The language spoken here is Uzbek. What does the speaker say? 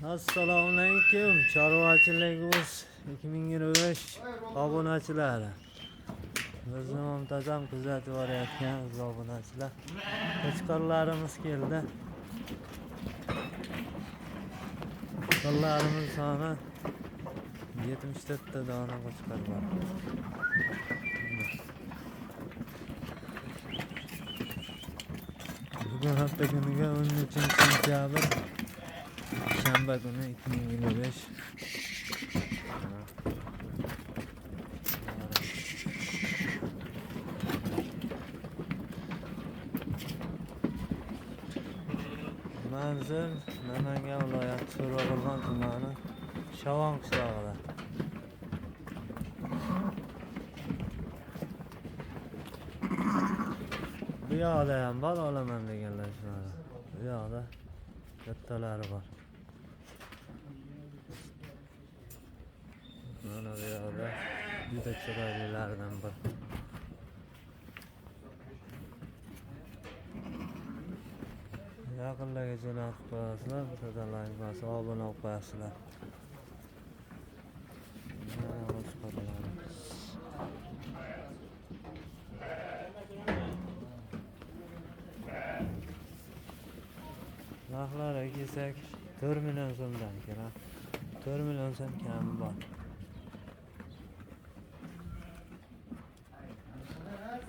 Assalomu alaykum Chorvachilik uz 2025 obunachilari. Bizni muntazam kuzatib borayotgan aziz obunachilar. Qo'chqorlarimiz keldi. Qo'chqorlarimiz soni 74 ta dona qo'chqor bor. Bugun hafta kuniga 13 sentyabr, shanba kuni 2025. Manzil Namangan viloyati To'raqo'rg'on tumani Shavon qishlog'ida. Bu yoqda ham bor, olaman deganlar shunaqa. Bu yoqda kattalari bor. Mana bu yoqda juda chiroylilaridan bir. Yaqinlarga jo'natib qo'yasizlar, bittadan layk bosib obuna bo'lib qo'yasizlar. Mana qo'chqorlar. Narxlariga kelsak 4 million so'mdan kerak. 4 million so'm kami bor.